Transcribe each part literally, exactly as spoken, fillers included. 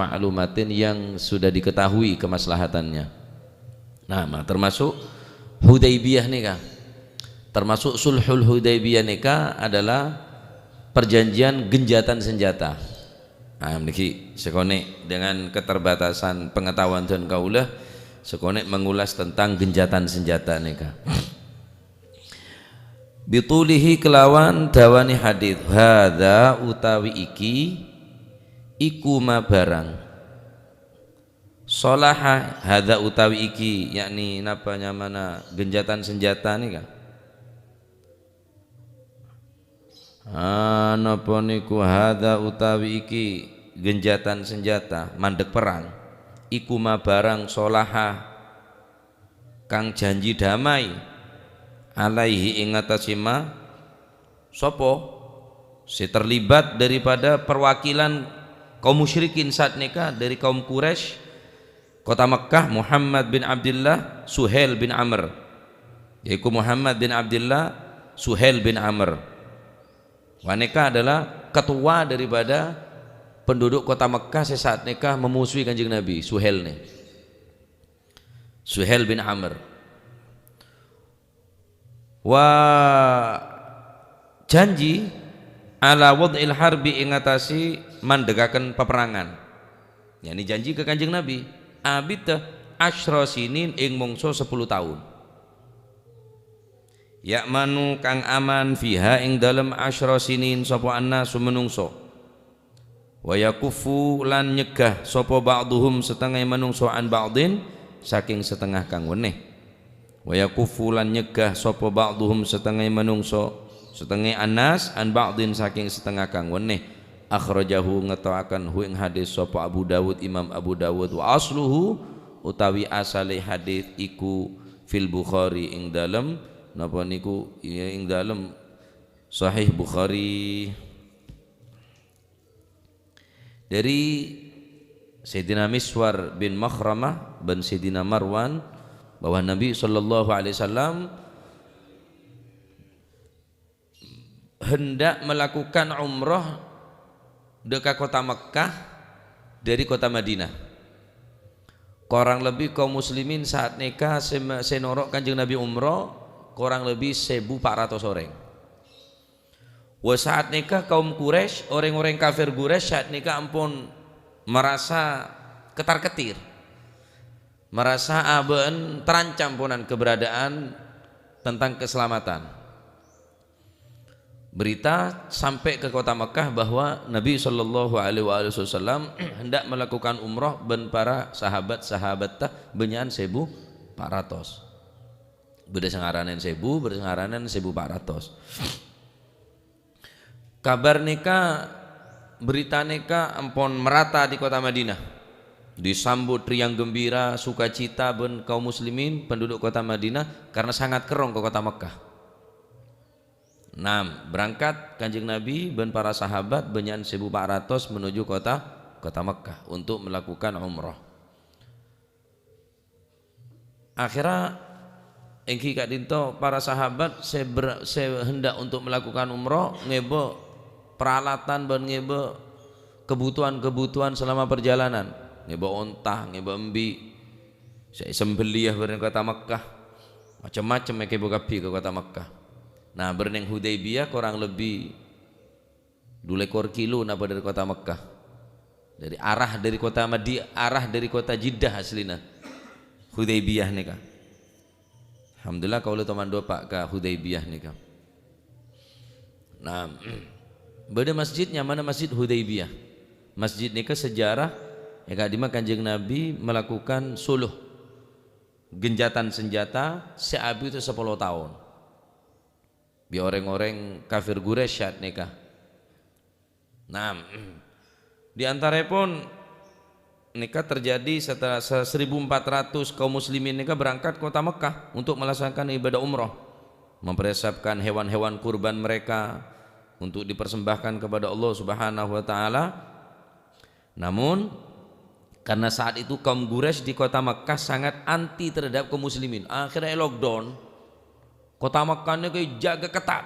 ma'lumatin yang sudah diketahui kemaslahatannya. Nah, ma-, termasuk Hudaybiyah nèka. Termasuk Sulhul Hudaybiyah nèka adalah perjanjian genjatan senjata. Nah, nèka sakonè' dengan keterbatasan pengetahuan dân kaulâ, sakonè' mengulas tentang genjatan senjata nèka. Bitulihi kelawan dawanè hadits, hadza utawi iki, iku ma barang. Sholaha, hadza utawi iki, yakni napa nyamana genjatan senjata nèka? Ah, napa niku hadza utawi iki genjatan senjata, mandhek perang? Iku ma barang sholaha kang janji damai, alaihi ing atase ma, sapa? Se terlibat daripada perwakilan kaum musyrikin saat neka dari kaum Quraisy, kota Mekkah, Muhammad bin Abdullah, Suhail bin Amr. Yaiku Muhammad bin Abdullah, Suhail bin Amr. Wa neka adalah ketua daripada penduduk kota Mekkah se saat neka memusuhi Kanjeng Nabi, Suhail ne. Suhail bin Amr. Wa janji ala wad'il harbi ing atase mandhegaken peperangan. Yani janji ka Kanjeng Nabi, abita asyra sinin ing mangsa sepuluh taun. Ya'manu kang aman fiha ing dalem asyra sinin sapa annasu manungsa. Wa yakuffu lan nyegah sapa ba'dhuhum setengah manungsa an ba'dhin saking setengah kang weneh. Wa yakuffu lan nyegah sapa ba'dhuhum setengah manungsa, setengah annas an ba'dhin saking setengah kang weneh. Akhrajahu ngetoaken hu ing hadis sapa Abu Dawud, Imam Abu Dawud, wa asluhu utawi asale hadis iku fil Bukhari ing dalem napa niku? Iya, ing dalem Sahih Bukhari. Dari Sayyidina Miswar bin Makhramah ban Sayyidina Marwan bahwa Nabi sallallahu alaihi wasallam hendak melakukan umrah deka kota Mekkah dari kota Madinah. Korang lebbi kaum muslimin saat neka se, se noro' Kanjeng Nabi umrah korang lebbi sebu pa' ratos oreng. Wa saat neka kaum Quraisy, oreng-oreng kafir Quraisy saat neka ampon marasa ketar-ketir, marasa aba'an terancam ponan keberadaan tentang keselamatan. Berita sampai ke kota Mekkah bahwa Nabi sallallahu alaihi wasallam hendak melakukan umrah ban para sahabat-sahabatta banya'an sebu pa' ratos. Bâdâ sè ngaranen sèbu, bâdâ sè ngaranen sèbu pa' ratos. Kabar nèka, berita nèka ampon merata di kota Madinah. Disambut riang gembira, sukacita bân kaum muslimin, penduduk kota Madinah, karena sangat kerrong ka kota Mekkah. Nam, berangkat Kanjeng Nabi bân para sahabat bânnya'an sèbu pa' ratos menuju kota, kota Mekkah untuk melakukan umrah. Akhèrra, èngghi ka'dinto para sahabat sè ber-, sè hendak untuk melakukan umroh, ngèbâ peralatan bân ngèbâ kebutuhan-kebutuhan selama perjalanan. Ngèbâ onta, ngèbâ embi', sè èsembeliyâ bâreng kota Mekkah. Macem-macem èkèbâ kabbhi ka kota Mekkah. Nah, bâreng Hudaybiyah korang lebbi du lèkor kilo napa dâri kota Mekkah. Dâri arah dâri kota Madi-, arah dâri kota Jeddah aslina. Hudaybiyah nèka. Alhamdulillah, kaulâ toman duwâ' pa' ka Hudaybiyah nèka. Nah, bâdâ masjid nyamana Masjid Hudaybiyah. Masjid nèka sejarah, è ka'dimma Kanjeng Nabi melakukan suluh, genjatan senjata sè abit sapolo taon. Bi' orèng-orèng kafir Quraisy saat nèka. Nah, di antarèpon nèka terjadi setelah se-, seribu empat ratus kaum muslimin nèka berangkat kota Mekkah untuk melaksanakan ibadah umroh, mempersiapkan hewan-hewan kurban mereka untuk dipersembahkan kepada Allah Subhanahu wa Ta'ala. Namun, karena saat itu kaum Quraisy di kota Mekkah sangat anti terhadap kaum muslimin, akhirnya lockdown. Kota Mekkah nèka èjâgâ ketat.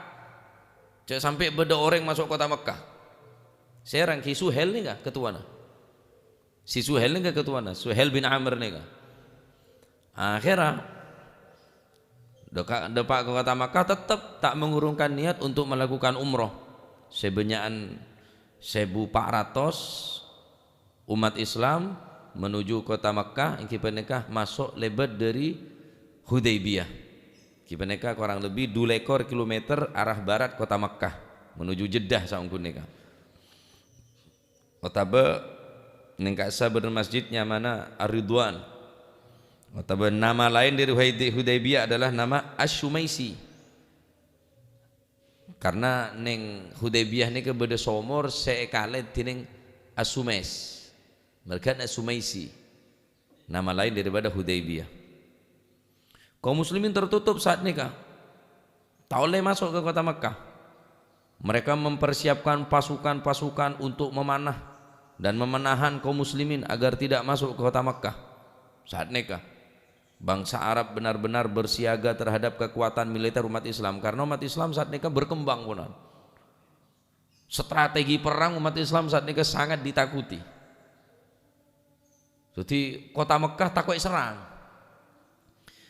Jhâ' sampè' bâdâ orèng maso' kota Mekkah. Sè ènggi Suhail nèka ketuana. Si Suhail nèka katowana, Suhail bin Amr nèka. Akhèrra, dâpa', dâpa' ka kota Makkah, tettep ta' mengurungkan niat untuk melakukan umroh. Sè bânnya'an sèbu pa' ratos ommat Islam menuju kota Makkah, èngghi panèka maso' lèbât dâri Hudaybiyah. Èngghi panèka korang lebbi du lèkor kilometer arah barat kota Makkah, menuju Jeddah saongghuna nèka. Otabâ nèng ka'issa bâdâ masjid nyamana Ar-Ridwan. Otabâ nama laèn dâri Huday-, Hudaybiyah adalah nama Asy-Syumaisi. Karna nèng Hudaybiyah nèka bâdâ somor sè èkalè dhinèng Asy-Syumais. Marghâna Asy-Syumaisi. Nama laèn daripada Hudaybiyah. Kaum muslimin tertutup saat nèka. Ta' ollè maso' ka kota Makkah. Mereka mempersiapkan pasukan-pasukan untuk memanah dan memenahan kaum muslimin agar tidak masuk ke kota Makkah. Saat nèka, bangsa Arab benar-benar bersiaga terhadap kekuatan militer umat Islam, karena umat Islam saat nèka berkembang, ponan. Strategi perang umat Islam saat nèka sangat ditakuti. Dhâddhi, kota Mekkah tako' èserrang.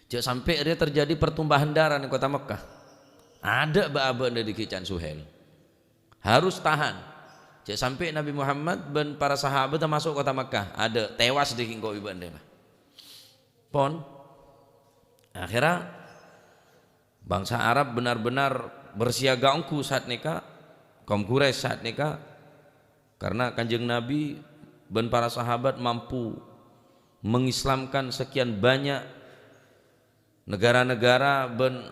Jhâ' sampè' rèya terjadi pertumpahan darah nèng kota Mekkah. Adâ' bâ'-abâ'na dâggi' can Suhail. Harus tahan. Jhâ' sampè' Nabi Muhammad bân para sahabat maso' kota Mekkah. Adâ', tewas dâggi' engko' bi' bâ'na rèya. Pon. Akhèrra, bangsa Arab benar-benar bersiaga ongghu saat nèka, kaum Quraisy saat nèka, karena Kanjeng Nabi bân para sahabat mampu mengislamkan sekian banyak negara-negara bân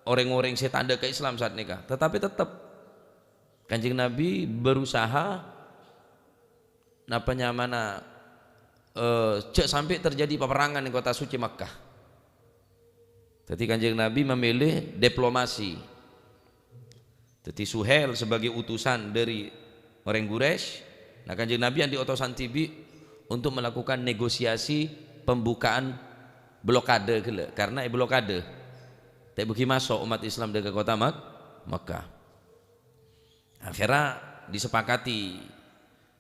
orèng-orèng sè tadâ' ka Islam saat nèka. Tetapi tetep Kanjeng Nabi berusaha napa nyamana, eh, jhâ' sampè' terjadi paperangan nèng kota suci Makkah. Dhâddhi Kanjeng Nabi memilih diplomasi. Dhâddhi Suhail sebagai utusan dâri orèng Quraisy, nah, Kanjeng Nabi andi' otosan dhibi' untuk melakukan negosiasi pembukaan blokade ghellâ', karena èblokade. Ta' bâghi maso' ommat Islam dâ' ka kota Mek-, Mekkah. Akhèrra disepakati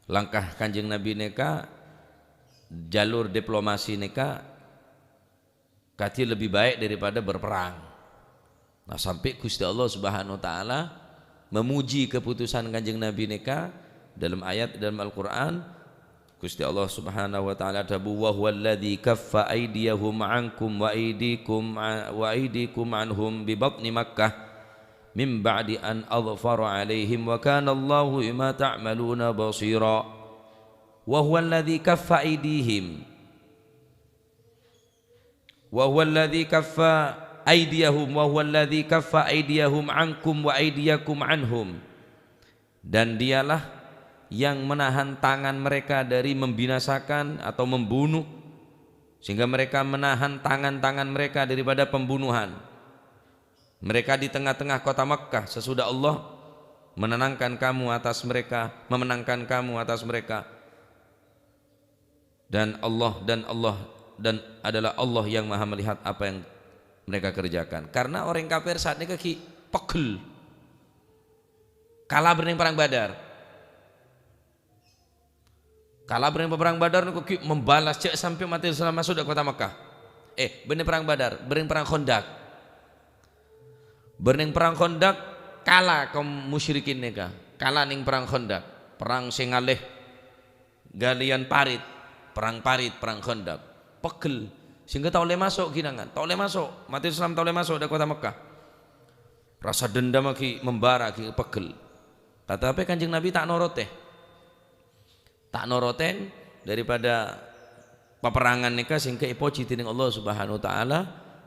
langkah Kanjeng Nabi nèka, jalur diplomasi nèka kadhi lebbi bhâi daripada berperang. Nah, sampè' Ghustè Allah Subhanahu wa Ta'ala memuji keputusan Kanjeng Nabi nèka dâlem ayat dâlem Al-Qur'an, Ghustè Allah Subhanahu wa Ta'ala adhâbu, "Wa huwallazi kaffa aydiyahum 'ankum wa aydikum a-, wa aydikum 'anhum bi batni Makkah min ba'di an adhfara 'alaihim wa kana Allahu bima ta'maluna bashira." "Wa huwallazi kaffa aydihim." "Wa huwallazi kaffa aydiyahum, wa huwallazi kaffa aydiyahum 'ankum wa aydiyakum 'anhum." Dan Dialah yang menahan tangan mereka dari membinasakan atau membunuh, sehingga mereka menahan tangan-tangan mereka daripada pembunuhan. Mereka di tengah-tengah kota Makkah, sesudah Allah menenangkan kamu atas mereka, memenangkan kamu atas mereka. Dan Allah, dan Allah, dan adalah Allah yang Maha Melihat apa yang mereka kerjakan. Karena orèng kafir saat nèka ghi' pegghel. Kala bârnèng Perang Badar. Kala bârnèng Perang Badar nèko ghi' membalas jhâ' sampè' matè selama sudah kota Makkah. Eh, bârnèng Perang Badar, bârnèng Perang Khandaq. Bârnèng Perang Khandaq, kala kaum musyrikin nèka. Kala nèng Perang Khandaq. Perang sè ngalè ghâliyân parit, perang parit, perang Khandaq. Pegghel. Sehingga ta' ollè maso' ghinangan, ta' ollè maso'. Matè Islam ta' ollè maso' dâ' kota Mekkah. Rasa dendam ghi' membara ghi' pegghel. Tatapi Kanjeng Nabi ta' norotè. Ta' norotè daripada paperangan nèka sehingga èpoji dèning Allah Subhanahu wa Ta'ala,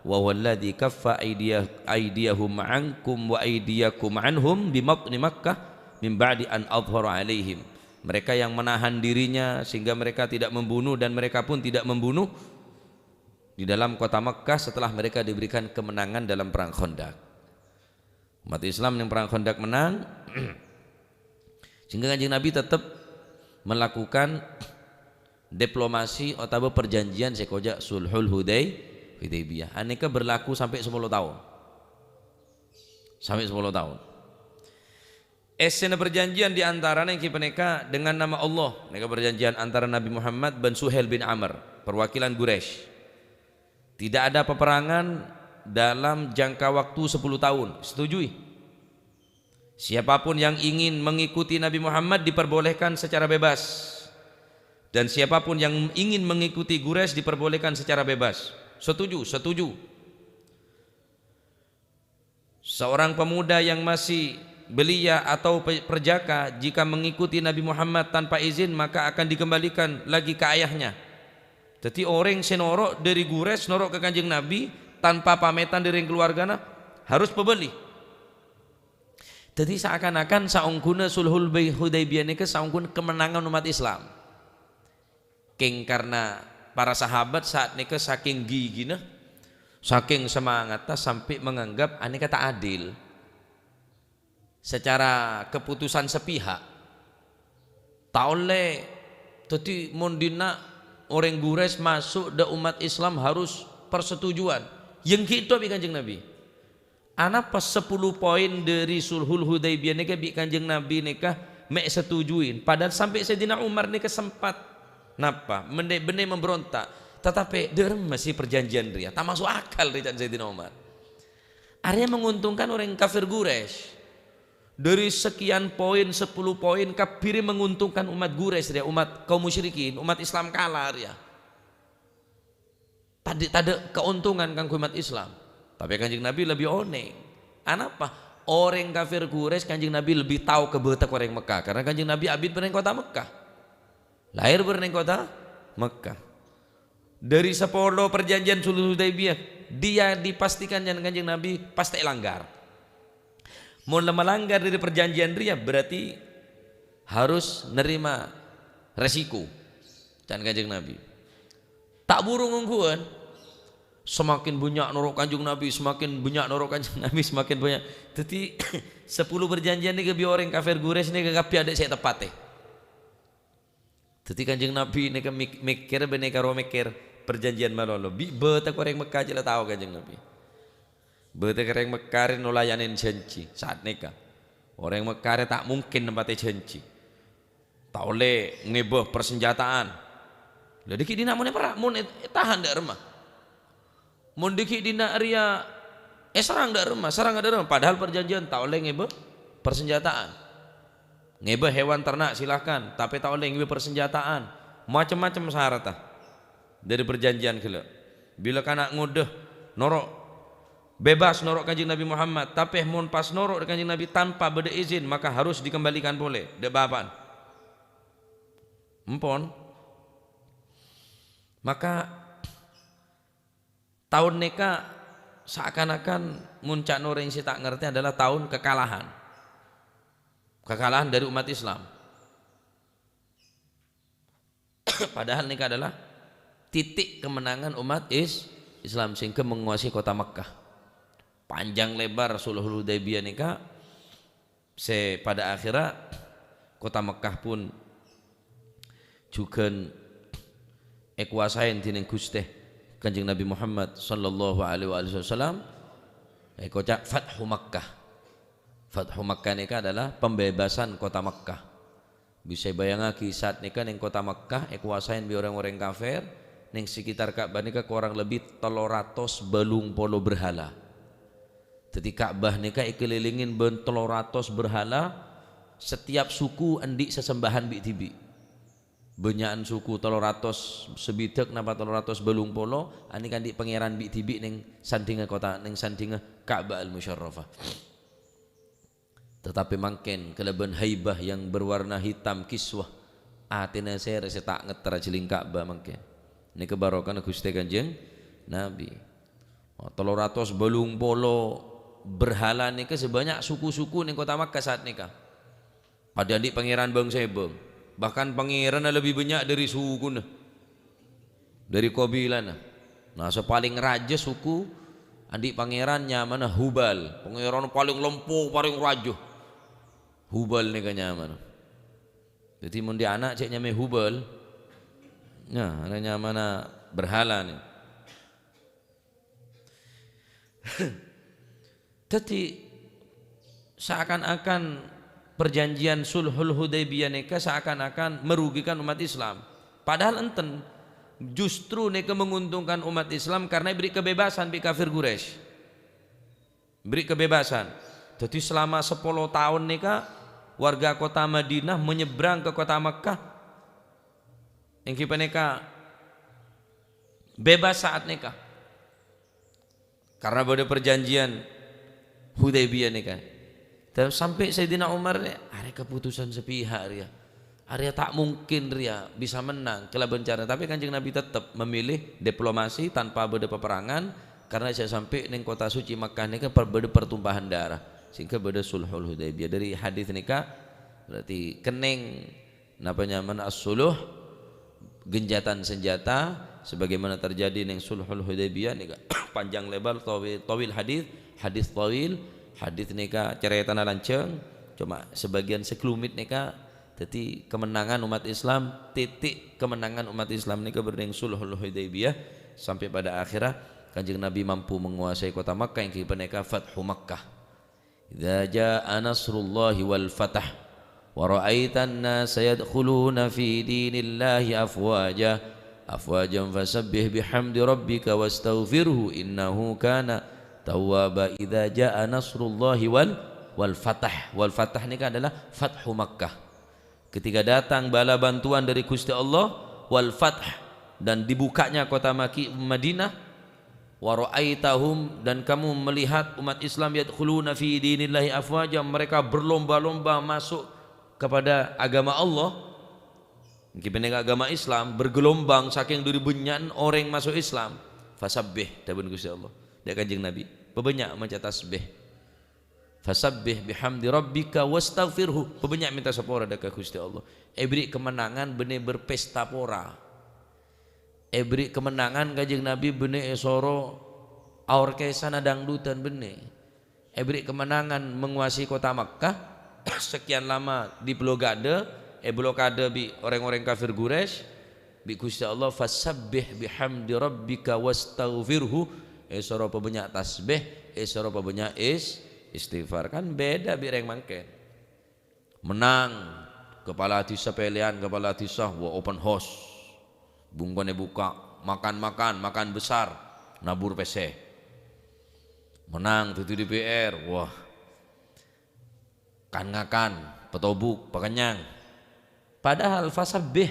"Wa huwallazi kaffa aydiyah-, aydiyahum 'ankum wa aydiyakum 'anhum bi batni Makkah min ba'di an adhhara 'alaihim." Mereka yang menahan dirinya sehingga mereka tidak membunuh dan mereka pun tidak membunuh di dalam kota Makkah setelah mereka diberikan kemenangan dalam perang Khandaq. Umat Islam nèng perang Khandaq menang, sehingga Kanjeng Nabi tetep melakukan diplomasi otabâ perjanjian sè èkoca' Sulhul Huday-, Hudaybiyah. Anèka berlaku sampè' sapolo taon. Sampè' sapolo taon. Èssèna parjhânjhiyân è antarana èngghi panèka dengan nama Allah. Nèka parjhânjhiyân antara Nabi Muhammad bân Suhail bin Amr, perwakilan Quraisy. Tidak ada peperangan dalam jangka waktu sepuluh tahun. Setujui? Siapapun yang ingin mengikuti Nabi Muhammad diperbolehkan secara bebas. Dan siapapun yang ingin mengikuti Quraisy diperbolehkan secara bebas. Setuju? Setuju. Seorang pemuda yang masih belia atau pe-, perjaka, jika mengikuti Nabi Muhammad tanpa izin, maka akan dikembalikan lagi ke ayahnya. Dhâddhi, orèng sè noro' dhâri Quraisy, noro' ka Kanjeng Nabi tanpa pamètan dhâri rèng kalowargana, harus pabâli. Dhâddhi, seakan-akan saongghuna Sulhul Bai-, Hudaibiyah nèka saongghuna kemenangan umat Islam. Kèng karna para sahabat saat nèka sakèng gigina, sakèng semangatta sampè' menganggap anèka ta' adil. Secara keputusan sepihak, ta' ollè. Dhâddhi, mon dinna' orèng Quraisy maso' dâ' umat Islam harus persetujuan. Yang gitu bi' Kanjeng Nabi. Anapa sepolo poin dhâri Sulhul Hudaibiyah nèka bi' Kanjeng Nabi nèka mè' setujuin? Padahal sampè' Sayyidina Umar nèka sempat napa? Bânnè-bânnè memberontak. Tatapè, dâ'remma sè parjhânjhiyân rèya? Ta' maso' akal rèya ca'na Sayyidina Umar. Arèya menguntungkan orèng kafir Quraisy. Dhâri sekian poin, sepolo poin, kabbhi rèya menguntungkan umat Quraisy rèya, umat kaum musyrikin, umat Islam kala rèya. Tadâ', tadâ' kaontongan kaangghuy umat Islam. Tapè Kanjeng Nabi lebbi onèng. Anapa? Orèng kafir Quraisy Kanjeng Nabi lebbi tao ka bâdâ orèng Mekkah, karna Kanjeng Nabi abit bâdâ neng kottha Mekkah. Lahir bâdâ neng kottha Mekkah. Dhâri sapolo parjhânjhiyân Sulhul Hudaibiyah, dia dipastikan jân Kanjeng Nabi pastè langgar. Mon la malanggar dhâri parjhânjhiyân rèya, berarti harus narèma resiko, can Kanjeng Nabi. Ta' buru ngongghuwân, semakin bânnya' noro' Kanjeng Nabi, semakin bânnya' noro' Kanjeng Nabi, semakin bânnya'. Dhâddhi, sapolo parjhânjhiyân nèka bi' orèng kafir Quraisy nèka kabbhi adâ' sè èteppadhi. Dhâddhi Kanjeng Nabi nèka mik-, mèkkèr bânnè karo mèkkèr parjhânjhiyân malolo. Bi' bâdâ orèng Mekkah jâ' la tao Kanjeng Nabi. Bâdâ orèng Mekkah rè nolayanè jhânjhi saat nèka. Orèng Mekkah rè ta' mungkin nempatè jhânjhi. Ta' ollè ngèbâ parsanjhâta'an. La dâgghi' dinna' mon èperra', mon è-, ètahan dâ' remma. Mon dâgghi' dinna' rèya èserrang dâ' remma, serrang dâ' remma, padahal parjhânjhiyân ta' ollè ngèbâ parsanjhâta'an. Ngèbâ hewan ternak silahkan, tapè ta' ollè ngèbâ parsanjhâta'an. Macem-macem saratta dhâri parjhânjhiyân ghellâ'. Bilâ kana' ngodâ noro', bebas noro' Kanjeng Nabi Muhammad, tapè mon pas noro' Kanjeng Nabi tanpa bâdâ izin, maka harus dikembalikan polè dâ' bapa'na. Empon. Maka Taon nèka seakan-akan mon ca'na orèng sè ta' ngartè adalah taon kekalahan. Kekalahan dari umat Islam. Padahal nèka adalah titik kemenangan umat Is-, Islam sehingga menguasai kota Mekkah. Panjang lebar Sulhul Hudaibiyah nèka sè pada akhèrra kota Mekkah pon jhughân èkowasaè dhinèng Ghustè Kanjeng Nabi Muhammad sallallahu alaihi wasallam, èkoca' Fathu Makkah. Fathu Makkah nèka adalah pembebasan kota Mekkah. Bisa èbâjângaghi, saat nèka neng kota Mekkah èkowasaè bi' rèng-orèng kafir, neng sekitar Ka'bah nèka korang lebbi tello ratos bâllung polo berhala. Dhâddhi Ka'bah nèka èkelilingin bân tello ratos berhala, setiap suku andi' sesembahan bi'-dhibi'. Bânnya'an suku tello ratos sabidhâk napa tello ratos bâllung polo, anèka andi' pangèran bi'-dhibi' neng sandhingnga kota, neng sandhingnga Ka'bah Al-Musyarrafah. Tetapi mangkèn kalabân haibah yang berwarna hitam kiswah, atèna sèra sè ta' ngetter ajhâling Ka'bah mangkèn. Nèka barokahna Ghustè Kanjeng Nabi. Oh, tello ratos bâllung polo berhala nèka sè bânnya' suku-suku neng kota Makkah saat nèka. Padâ andi' pangèran bâng-sèbâng. Bahkan pangèranna lebbi bânnya' dhâri sukuna. Dhâri kabilana. Nah, sè palèng rajâ suku andi' pangèran nyamana Hubal. Pangèran palèng lompo, palèng rajâ. Hubal nèka nyamana. Dhâddhi mon dhi' ana' cè' nyamaè Hubal. Nah, ana nyamana berhala nè. Dhâddhi, seakan-akan Perjanjian Sulhul Hudaybiyah nèka seakan-akan merugikan umat Islam. Padahal enten, justru nèka menguntungkan umat Islam karena èberri' kebebasan bi' kafir Quraisy. Èberri' kebebasan. Dhâddhi selama sapolo taon nèka, warga kota Madinah menyeberang ke kota Makkah, èngghi panèka bebas saat nèka. Karena bâdâ perjanjian Hudaybiyah nèka. Dan sampai Sayyidina Umar, "Arèya keputusan sepihak rèya. Arèya ta' mungkin rèya bisa menang kalabân cara." Tapi Kanjeng Nabi tetep memilih diplomasi tanpa bâdâ peperangan, karena jhâ' sampai neng kota suci Makkah nèka per-, bâdâ pertumpahan darah. Sehingga bâdâ Sulhul Hudaybiyah. Dari hadis nèka berarti kennèng napa nyamana as-suluh, genjatan senjata, sebagaimana terjadi neng Sulhul Hudaybiyah nèka panjang lebar, tawi-, tawil hadis, hadis tawil, hadis nèka carètana lanjhâng, cuma sebagian sekelumit nèka. Dhâddhi kemenangan umat Islam, titik kemenangan umat Islam nèka bâdâ neng Sulhul Hudaybiyah, sampai pada akhirnya Kanjeng Nabi mampu menguasai kota Makkah, èngghi panèka Fathu Makkah. "Idza jaa nasrullahi wal fath, wa ra'aitan nasa yadkhuluna fi dinillahi afwaja, afwajan fasabbih bihamdi rabbika wastaghfirhu innahu kana tawwaba." Idza jaa nasrullahi wal, wal fath. Wal fath nèka adalah Fathu Makkah. Ketika datang bala bantuan dari Gusti Allah, wal fath, dan dibukanya kota Maki-, Madinah, wa ra'aitahum, dan kamu melihat umat Islam, yadkhuluna fi dinillahi afwaja, mereka berlomba-lomba masuk kepada agama Allah, èngghi panèka agama Islam, bergelombang saking duri bânnya'na orèng masuk Islam, fasabbih, dhâbuna Gusti Allah, dâ' Kanjeng Nabi, pabânnya' maca tasbih. "Fasabbih bihamdi rabbika wastaghfirhu." Pabânnya' mènta sapora dâ' ka Gusti Allah. Èberri' kemenangan bânnè berpesta pora. Èberri' kemenangan Kanjeng Nabi bânnè èsoro aorkesana dangdutan bânnè. Èberri' kemenangan menguasai kota Makkah, sekian lama diblokade, èblokade bi' orèng-orèng kafir Quraisy. Bi' Gusti Allah, "Fasabbih bihamdi rabbika wastaghfirhu." Èsoro pabânnya' tasbih, èsoro pabânnya' is-, istighfar. Kan beda bi' rèng mangkèn. Menang, kepala dhisa pèlèyan, kepala dhisa, wah, open house. Bungkona èbukka', makan-makan, makan besar, nabur pèssè. Menang, dhâddhi D P R, wah, kan-ngakan, patobuk, pakennyang. Padahal fasabbih,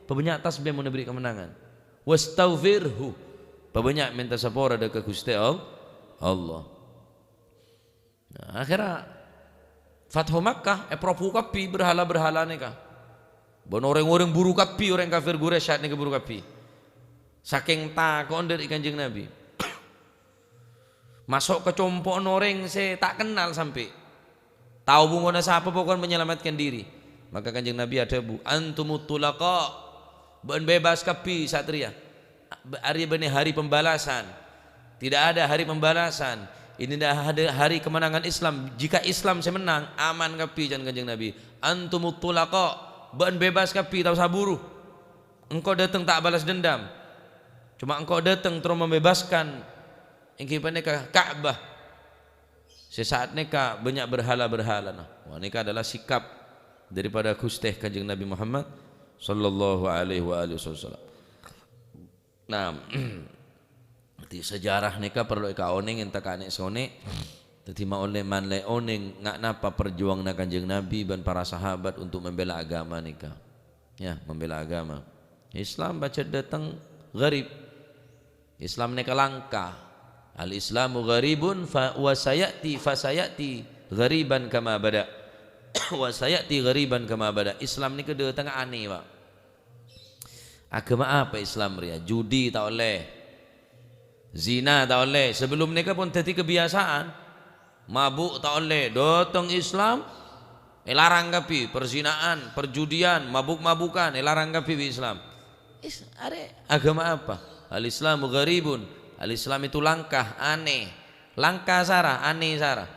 pabânnya' tasbih mon èberri' kemenangan. Wastaghfirhu, pabânnya' mènta sapora dâ' ka Gusti All-, Allah. Nah, akhirnya Fathu Makkah, èprobu kabbhi berhala-berhala nèka. Bân orèng-orèng buru kabbhi, orèng kafir Quraisy nèka buru kabbhi. Sakèng tako'na dâri Kanjeng Nabi. Maso' ka compo'na orèng sè ta' kennal sampè'. Tao bungkona sapa, pokokna menyelamatkan diri. Maka Kanjeng Nabi adhâbu, "Antumut thulaqa, bâ'na bebas kabbhi satria. Arèya bânnè hari pembalasan. Tidak ada hari pembalasan. Ini dah ada hari kemenangan Islam. Jika Islam sè mennang, aman kabbhi," can Kanjeng Nabi. "Antumut thulaqa, bâ'na bebas kabbhi, ta' osa buru. Engko' dâteng ta' balas dendam. Cuma engko' dâteng terro membebaskan, èngghi panèka Ka'bah." Sè sa'at nèka bânnya' berhala-berhalana. Wah, nèka adalah sikap daripada Ghustè Kanjeng Nabi Muhammad sallallahu alaihi wa alihi wasallam. Nah, dhâddhi sejarah nèka parlo èkaonèng ènta ka nè'-sonè'. Dhâddhi ma' ollè manlè onèng nga' napa parjuwanganna Kanjeng Nabi bân para sahabat untuk membela agama nèka. Ya, membela agama. Islam pajhât dâteng gharib. Islam nèka langka. Al-Islamu gharibun fa, wa sayati, fa sayati ghariban kama bada. Wa sayati ghariban kama bada. Islam nèka dâtengnga anè, Pak. Agama apa Islam rèya? Judi ta' ollè. Zina ta' ollè. Sebelum nèka pon dhâddhi kebiasaan. Mabuk ta' ollè. Dâteng Islam, èlarang kabbhi. Perzinaan, perjudian, mabuk-mabukan, èlarang kabbhi bi' Islam. Is-, arè agama apa? Al-Islamu gharibun. Al-Islam itu langka, anè. Langka sara, anè sara.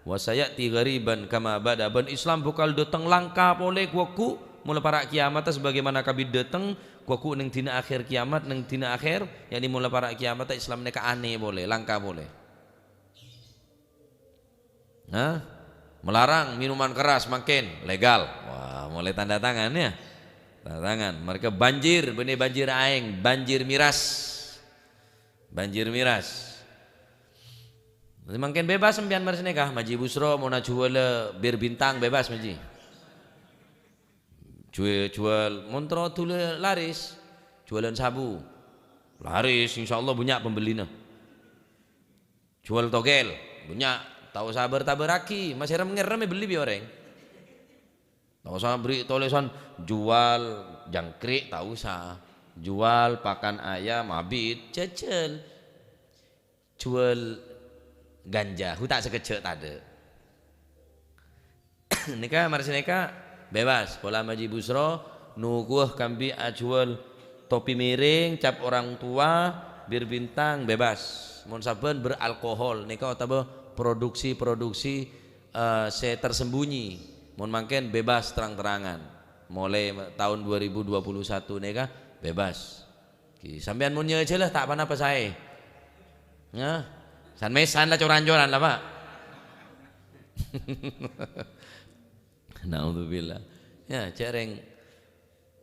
"Wa sayati ghariban kama bada." Bân Islam bhâkal dâteng langka polè ghu-lagghu' mola para' kiyamatta, sebagaimana kabbhi dâteng ghu-lagghu' neng dina akhir kiyamat, neng dina akhir, yakni mola para' kiyamatta Islam nèka anè polè, langka polè. Nah, Melarang minuman keras mangkèn legal. Wah, molaè tanda tangan, ya. Tanda tangan. Marèka banjir, bânnè banjir aèng, banjir miras. Banjir miras. Mangkèn bebas sampèyan marè sanèka, Maji Busro, mon ajhuwâlâ bir bintang, bebas, Maji. Juwâ-, juwâl, mon terro dulâ laris, juwâlân sabu. Laris, insyaallah bânnya' pembelina. Juwâl togel, bânnya', ta' osa bâr-tabârraghi, masè rem-ngerrem èbelli bi' orèng. Ta' osa bherri' tolèsan, juwâl jangkrik, ta' osa. Juwâl pakan ayam, abit, jhâjhâl. Juwâl ganja, hu ta' sakejjhâ' tadâ'. Nèka, marè sanèka bebas. Pola Maji Busro nokowa kaangghuy ajuwâl topi miring, cap orang tua, bir bintang, bebas. Mon sabbhân beralkohol, nèka otabâ produksi-produksi, eh, sè tersembunyi. Mon mangkèn bebas terang-terangan. Molaè taon dua ribu dua puluh satu nèka bebas. Ghi, sampèyan mon nyajhâlâ ta' ponapa saè. Nah, san-mèsan la, coran-coran la, Pak. Naudzubillah. Ya, jhâreng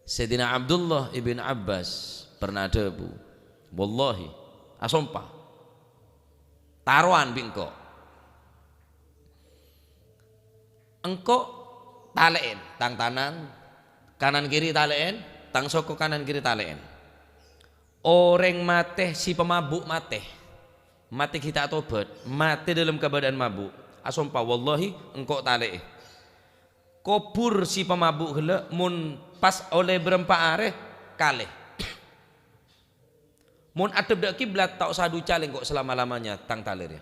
Sayyidina Abdullah ibn Abbas pernah adhâbu, "Wallahi, asompa, tarowan bi' engko'." Engko' talè'èn tang tanang, kanan kiri talè'èn, tang soko kanan kiri talè'èn. Orèng matè sè pamabu' matè, matè ghi' ta' tobat, matè dâlem kabâdâ'ân mabu', asompa, "Wallahi, engko' talè'è." Kobhur sè pamabu' ghellâ' mon pas ollè bârâmpa arè, kalè. Mon adhep dâ' kiblat, ta' osa ducalè engko' salama-lamanya tang talè rèya.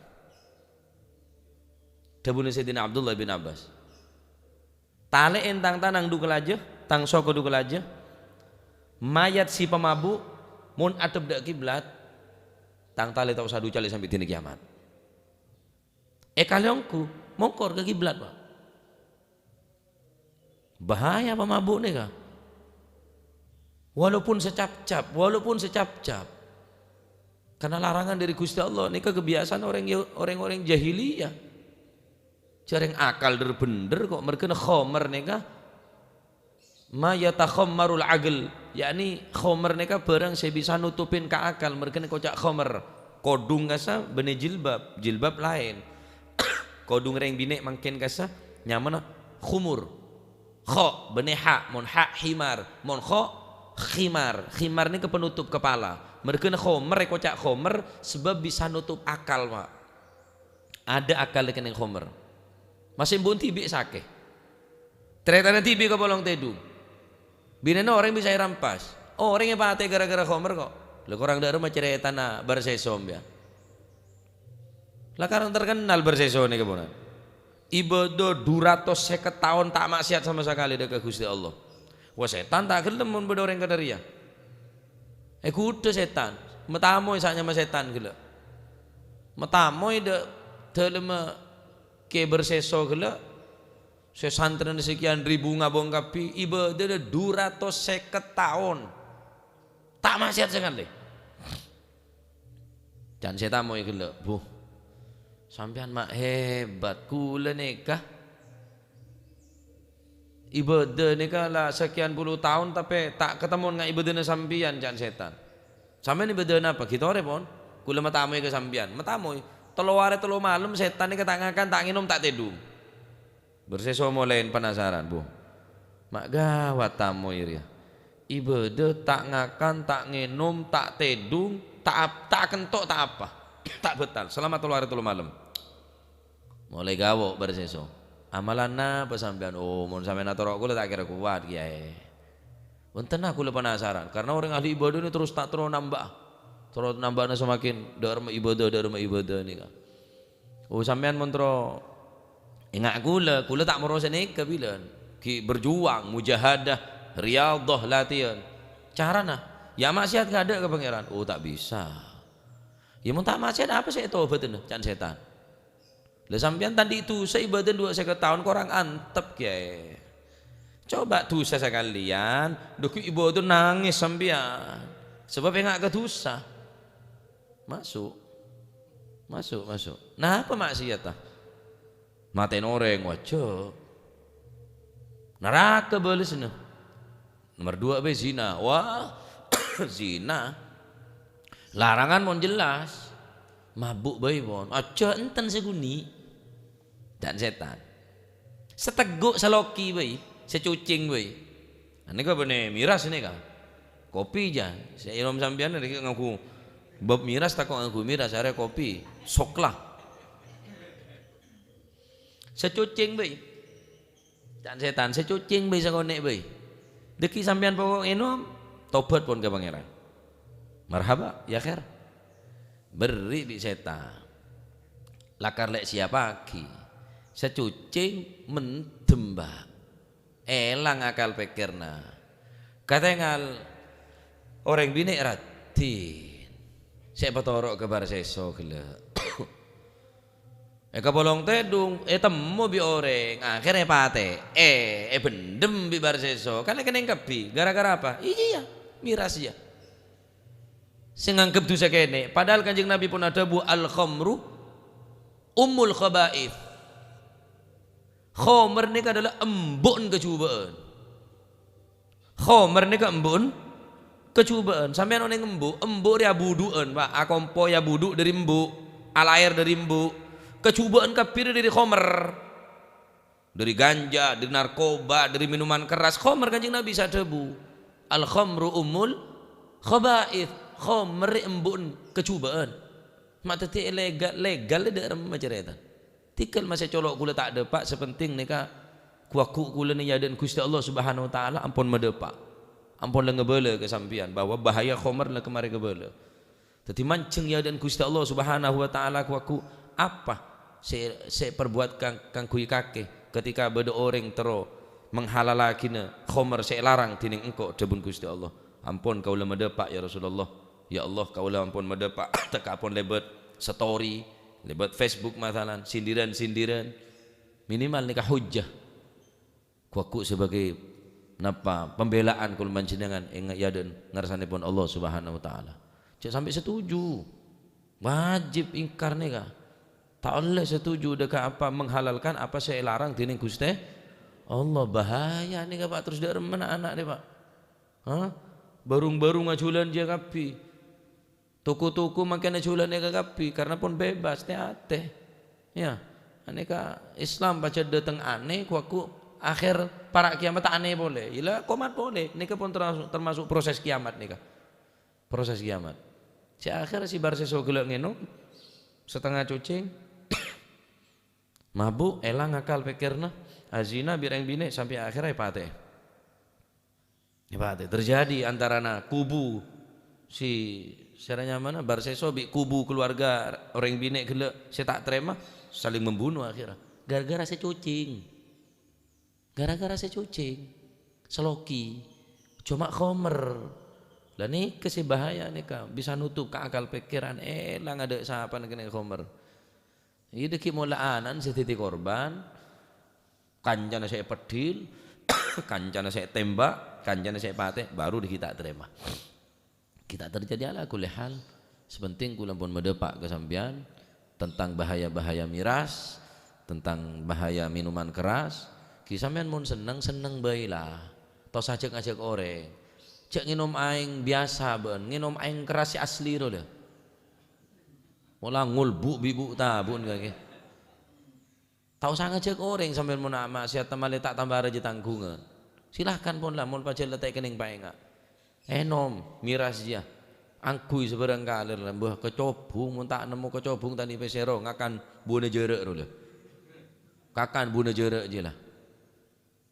Dhâbuna Sayyidina Abdullah bin Abbas, "Talè'èn tang tanang dhu kalajâ, tang soko dhu kalajâ. Mayat sè pamabu', mon adhep dâ' kiblat, tang talè ta' osa ducalè sampè' dina kiyamat." Èkalè ongghu, mongkor ka kiblat, Pak. Bahaya pamabu' nèka. Walaupun secap-cap, walaupun secap-cap. Karena larangan dari Gusti Allah, nèka kebiasaan orang Yah-, orang-orang jahiliyah. Jhâreng akal dhâr-bhendhâr kok, mergâna khomer nèka ma yatakhammarul aql, yakni khomer nèka bârâng sè bisa nutupin ka akal, mergâna koca' khomer. Kodhung kassa bânnè jilbab, jilbab laèn. Kodhung rèng binè' mangkèn kassa nyamana khumur. Kho bânnè ha, mon ha himar, mon kho khimar. Khimar nèka penutup kepala. Mergâna khomer èkoca' khomer sebab bisa nutup akal, Pak. Adâ' akal kennèng khomer. Masèmbun dhibi' sakè. Tarètana dhibi' ka polong tèdung. Binèna orèng bisa èrampas. Orèng èpatè gara-gara khomer kok. Lha korang dâ' remma carètana Barseso, sampèyan. La karang terkenal Barseso nèka, ponan. Ibâdâ dhu ratos sèket taon ta' maksiat sama sakalè dâ' ka Ghustè Allah. Wah, sètan ta' ghellem mon bâdâ orèng kadhâ' rèya. Èghudhâ sètan. Matamoy sè nyama sètan ghellâ'. Matamoy dâ', dâlemma Kè Barseso ghellâ'. Sè santrèna sakèyan ribu ngabâng kabbhi, ibâdâna dhu ratos sèket taon. Ta' maksiat sakalè. Can sè tamoy ghellâ', "Bu, sampèyan ma' hebat, kaulâ nèka ibâdâ nèka la sakèyan polo taon, tapè ta' katemmo nga' ibâdâna sampèyan," can sètan. "Sampèyan ibâdâ napa?" "Ghi' torè, pon. Kaulâ matamoy ka sampèyan." Matamoy. Tello arè tello malem sètan nèka ta' ngakan, ta' ngènom, ta' tèdung. Barseso molaè penasaran, "Bu, ma' ghâwât tamoy rèya. Ibâdâ ta' ngakan, ta' ngènom, ta' tèdung, ta' ap-, ta' kento', ta' apa. Ta' bâtal, salama tello arè tello malem." Molaè ghâwâ' Barseso. "Amalan napa sampèyan?" "Oh, mon sampèyan atoro' kaulâ ta' kèra kowat, Kèyaè. Bhunten, kaulâ penasaran, karena orèng ahli ibâdâ nèka terros ta' terro nambâ'â. Terro nambâ'âna semakin dâ' remma ibâdâ, dâ' remma ibâdâ nèka." "Oh, sampèyan mon terro enga' kaulâ, kaulâ ta' moro sè nèka bilân. Ghi' berjuang, mujahadah, riyadhah, latihan. Carana, ya' maksiat ngadâ' ka Pangèran." "Oh, ta' bisa." "Ya, mon ta' maksiat, apa sè ètobâdâna?" can sètan. "Lah, sampèyan ta' andi' dhusa ibâdâ dhu sèket taon, korang antep, Kèyaè. Coba dhusa sakalèyan, dhu ghi' ibâdâ nangès sampèyan. Sabâb enga' ka dhusa." Maso'. Maso', maso'. "Napa maksiatta?" Matèn orèng, wah, jhâ'. Naraka bâlessâna. Nomer duwâ' bhâi zina. Wah, zina. Larangan mon jelas. Mabuk bhâi pon. Ajjhâ' enten sè ghunè'. Can sètan. Sè tegghu', sè loki bhâi, sè cocèng bhâi. Anèka bânnè miras nèka. Kopi jâ. Sè ènom sampèyan nèka ngangghu bab miras, tako' ngangghu miras, arè kopi. Sokla. Sè cocèng bhâi. Can sètan, sè cocèng bhâi, sè konè' bhâi. Dhâggi' sampèyan pokok ènom, tobat pon ka Pangèran. Marhaba, ya khair. Berri' bi' sètan. Lakar lè' siapaghi. Sè cocèng mendem, Pak. Èlang akal pèkkèrra. Katèngal orèng binè' raddhin. Sè èpatoro' ka Barsèso ghellâ'. Èkapolong tèdung, ètemmo bi' orèng, akhèrra èpatè'è, èbendem bi' Barsèso. Kan èkennèng kabbhi, gara-gara apa? Iyâ, miras iyâ. Sè nganggep dhusa kènè', padahal Kanjeng Nabi pon adhâbu, "Al-khamru ummul khaba'its." Khomer nèka adalah embu'en kajhubâ'ân. Khomer nèka embu'en kajhubâ'ân. Sampèyan onèng embu', embu' rèya abudhu'ân, Pak. Akompoy abudhu' dhâri embu', alaèr dhâri embu'. Kajhubâ'ân kabbhi rèya dhâri khomer. Dhâri ganja, dhâri narkoba, dhâri minuman keras. Khomer, Kanjeng Nabi sè adhâbu, "Al-khamru ummul khaba'its." Khomer rè embu'en kajhubâ'ân. Ma' dhâddhi legal, legal dâ' remma carètana. Tèngghâl masè colo' kaulâ ta' dâpa', sè pentèng nèka ghu-lagghu kaulâ nèka è adâ'na Ghustè Allah Subhanahu wa Ta'ala ampon madâpa'. Ampon la ngabâlâ ka sampèyan bahwa bahaya khomer la kamarè kabâlâ. Dhâddhi manjheng è adâ'na Ghustè Allah Subhanahu wa Ta'ala ghu-lagghu apa sè, sè èparbuwât kang-, kaangghuy kakè ketika bâdâ orèng terro menghalalaghina khomer sè èlarang dhinèng engko', dhâbuna Ghustè Allah, "Ampon kaulâ madâpa', ya Rasulullah. Ya Allah, kaulâ ampon madâpa'." Tekka pon lèbât story, lèbât Facebook masalan, sindiran-sindiran. Minimal nèka hujjah. Ghu-lagghu sebagai napa, pembelaan kaulâ panjhennengngan è nga-, è adâ'na ngarsanèpon Allah Subhanahu wa Ta'ala. Jhâ' sampè' setuju. Wajib ingkar nèka. Ta' ollè setuju dâ' ka apa menghalalkan apa sè èlarang dhinèng Ghustè Allah. Bahaya nèka, Pak, terros dâ' remma na'-ana' nèka, Pak. Hah? Bârung-bârung ajhulan jiyâ kabbhi. Toko-toko mangkèn ajhulan nèka kabbhi, karna pon bebas, tè-atè. Yâ, anèka Islam pajhât dâteng anè, ghu-lagghu akhèr para' kiyamat anè polè. Iyâ la, komat polè. Nèka pon termasuk, termasuk proses kiyamat nèka. Proses kiyamat. Sè akhèr sè Barsèso ghellâ' ngènom, satengnga cocèng, mabuk, èlang akal pèkkèrra, azina bi' rèng binè' sampè' akhèrra èpatè'è. Èpatè'è. Terjadi antarana kubu si, sèra nyamana, Barsèso bi' kubu keluarga orèng binè' ghellâ' sè ta' tarèma, saling membunuh akhirnya. Gara-gara sè cocèng. Gara-gara sè cocèng. Sè loki. Coma khomer. Lah nèka sè bahaya nèka. Bisa nutup ka akal pèkkèran. Èlang adâ' sapana kennèng khomer. Iyâ, dhâggi' mola ana'na sè dhâddhi korban, kancana sè èpeddhil, kancana sè ètèmbhâk, kancana sè èpatè, baru dhâggi' ta' tarèma. Ghi' ta' terjadi, ala kulli hal. Sè pentèng kaulâ ampon madâpa' ka sampèyan tentang bahaya-bahaya miras, tentang bahaya minuman keras. Ghi' sampèyan mon senneng, senneng bhâi la. Ta' osa ajhâk-ngajhâk orèng. Jhâ' ngènom aèng biyasa bâ'na, ngènom aèng keras sè asli rowa la. Mola ngolbu' bi' bu' tabu'na kakè. Ta' osa ngajhâk orèng sampèyan mon a-, ma'siyat malè ta' tamba rajâ tangghungan. Silahkan pon la, mon pajhât la ta' kennèng paènga'. Ènom, miras jiyâ. Angghuy sabârâng kalèr la, mbah kacobhung, mon ta' nemmo kacobhung ta' nèpè sèro, ngakan buwâna jârâ' rowa la. Ngakan buwâna jârâ' jiyâ la.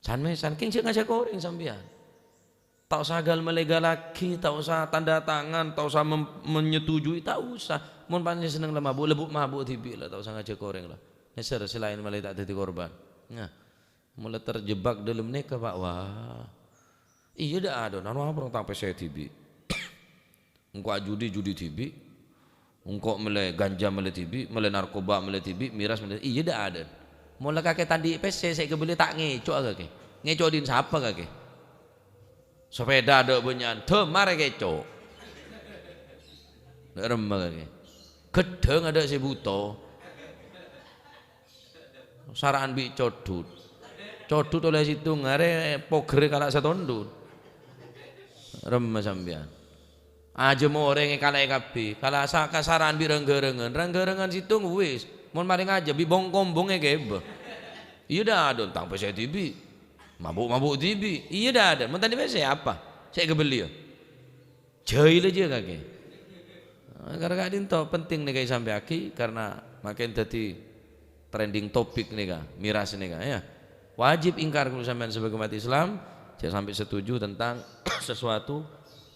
San-mèsan, kèng jhâ' ngajhâk orèng sampèyan. Ta' osa ghâl-malè ghâlâghi, ta' osa tanda tangan, ta' osa mem-, menyetujui, ta' osa. Mon pancèn senneng la mabuk, la bu' mabuk dhibi' la, ta' osa ngajhâk orèng la. Nèser sè laèn malè ta' dhâddhi korban. Nah, mon la terjebak dâlem nèka, Pak, wah. Iyâ, dâ' adâ', nano apa ta' pèssè dhibi'. Engko' ajudi, judi dhibi'. Engko' mellè ganja mellè dhibi', mellè narkoba mellè dhibi', miras mellè, iyâ dâ' adâ'. Mon la kakè ta' andi' pèssè sè èkabelli ta' ngèco' kakè. Ngèco' dhin sapa kakè? Sepèda adâ' bânnya'an, dâ' marè kèco'. Dâ' remma kakè. Ghedhâng adâ' sè bhuto. Sara'an bi' codhut. Codhut ollè sèttong arè pogherrè kala' satondhut. Remma sampèyan. Ajâm orèng èkala'è kabbhi. Kala' sa-, kasara'an bi' rang-ghârângan. Rang-ghârângan sèttong wis. Mon marè ngajâm bi' bong-kombong èkèbâ. Iyâ dhâ', adon tang pèssè dhibi'. Mabuk-mabuk dhibi'. Iyâ dhâ', mon tadâ' pèssè apa? Sè èkabelliyâ. Jahil aja kakè. Nah, karena ka'dinto penting nèka èsampèyaghi karena makin dadi trending topic nèka, miras nèka, ya. Wajib ingkar kaulâ sampèyan sebagai umat Islam, jhâ' sampè' setuju tentang sesuatu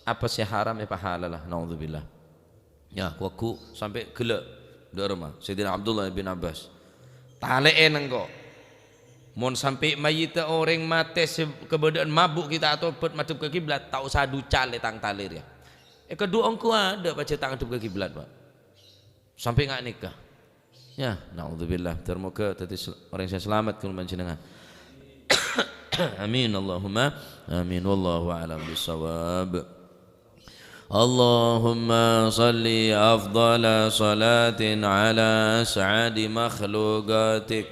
apa sè haram èpahalala. Naudzubillah. Ya, kowa ghu sampè' ghellâ' dâ' remma Sayyidina Abdullah bin Abbas. Talè'è nengko'. Mon sampè' mayyitta orèng matè sè kabâdâ'ân mabuk ghi' ta' atobhât madhep ka kiblat, ta' osa ducal è tang talè rèya. È kadhu ongghu adâ' pajhât ta' ngadhep ka kiblat, Pak. Sampè' nga' nèka. Ya, naudzubillah. Ter moghâ dâddhi sel-, orèng sè salamet kaulâ panjhennengngan. Amin, Allahumma amin. Wallahu a'lam bissawab. اللهم صل أفضل صلاة على أسعد مخلوقاتك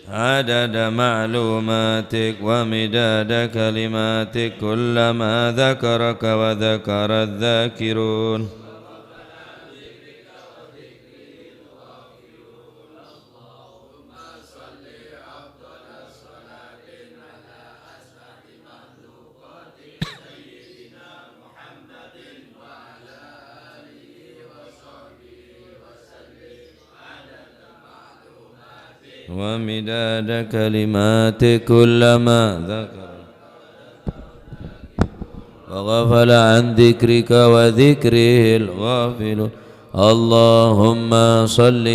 عدد معلوماتك ومداد كلماتك كلما ذكرك وذكر الذاكرون. ومداد كلماتك كلما ذكر وغفل عن ذكرك وذكره الغافلون. اللهم صل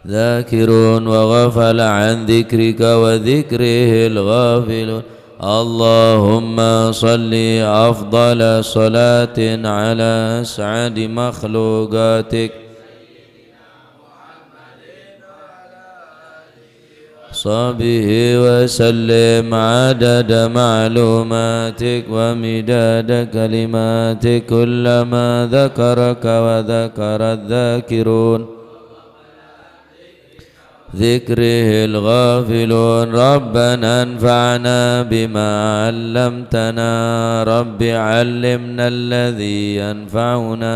ذاكرون وغفل عن ذكرك وذكره الغافلون. اللهم صل أفضل صلاة على أسعد مخلوقاتك وصحبه وسلم عدد معلوماتك ومداد كلماتك كلما ذكرك وذكر الذاكرون ذكره الغافلون. ربنا انفعنا بما علمتنا. رب علمنا الذي ينفعنا.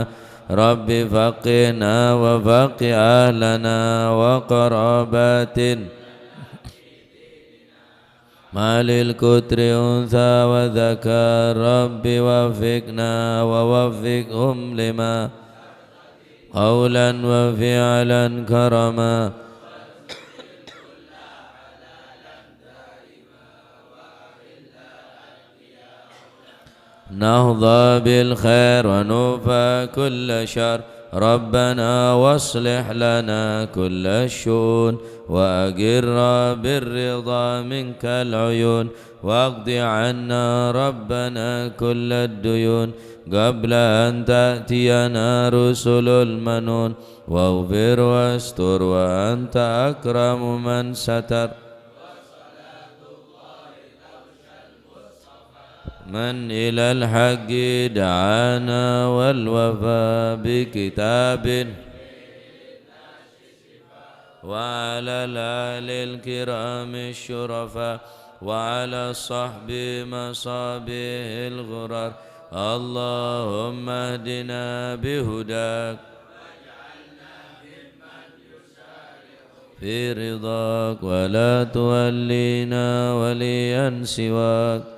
رب فقهنا وفقه أهلنا وقراباتنا مع القطر أنثى وذكر. رب وفقنا ووفقهم لما قولا وفعلا كرما. نحظى بالخير ونوفى كل شر. ربنا واصلح لنا كل الشؤون وأقر بالرضا منك العيون واقض عنا ربنا كل الديون قبل أن تأتينا رسل المنون واغفر واستر وأنت أكرم من ستر. من إلى الحق دعانا والوفاء بكتاب وعلى الآل الكرام الشرفاء وعلى الصحب مصابيح الغرر. اللهم اهدنا بهداك في رضاك ولا تولينا وليا سواك.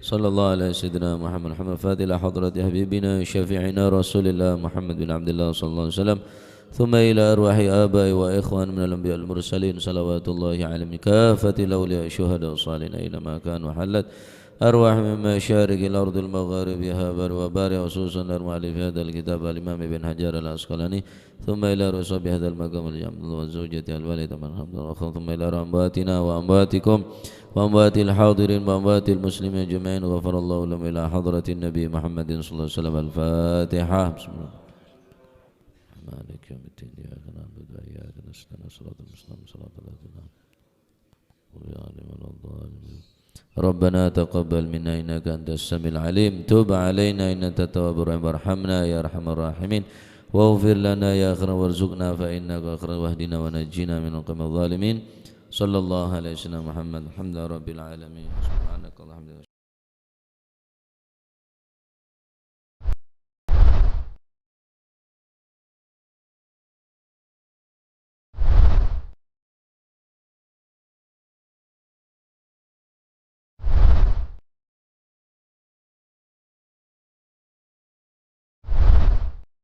صلى الله على سيدنا محمد، محمد الفاتح إلى حضرة حبيبنا شفيعنا رسول الله محمد بن عبد الله صلى الله عليه وسلم، ثم إلى أرواح آباء وإخوان من الأنبياء المرسلين، صلوات الله عليهم كافة الأولياء الشهداء الصالحين أينما كانوا حلت أرواح من مشارق الأرض المغاربها بر وبارك خصوصا للمؤلف هذا الكتاب الإمام ابن حجر العسقلاني، ثم إلى رسول بهذا المقام الجامع والزوجة الوالدة من حمد الأخ، ثم إلى أمواتنا وأمواتكم وأموات الحاضرين وأموات المسلمين أجمعين، غفر الله لهم إلى حضرة النبي محمد صلى الله عليه وسلم. الفاتحة. بسم الله. مالك يوم الدين، إياك نعبد وإياك نستعين، صراط المستقيم، صراط الذين أنعمت عليهم غير المغضوب عليهم ولا الضالين. ربنا تقبل منا إنك أنت السميع العليم، تب علينا إنك أنت التواب الرحيم، وارحمنا يا أرحم الراحمين، واغفر لنا يا أكرم، وارزقنا فإنك أكرم، واهدنا ونجنا من القوم الظالمين. صلى الله على سيدنا محمد. الحمد لله رب العالمين. سبحانك اللهم وبحمدك.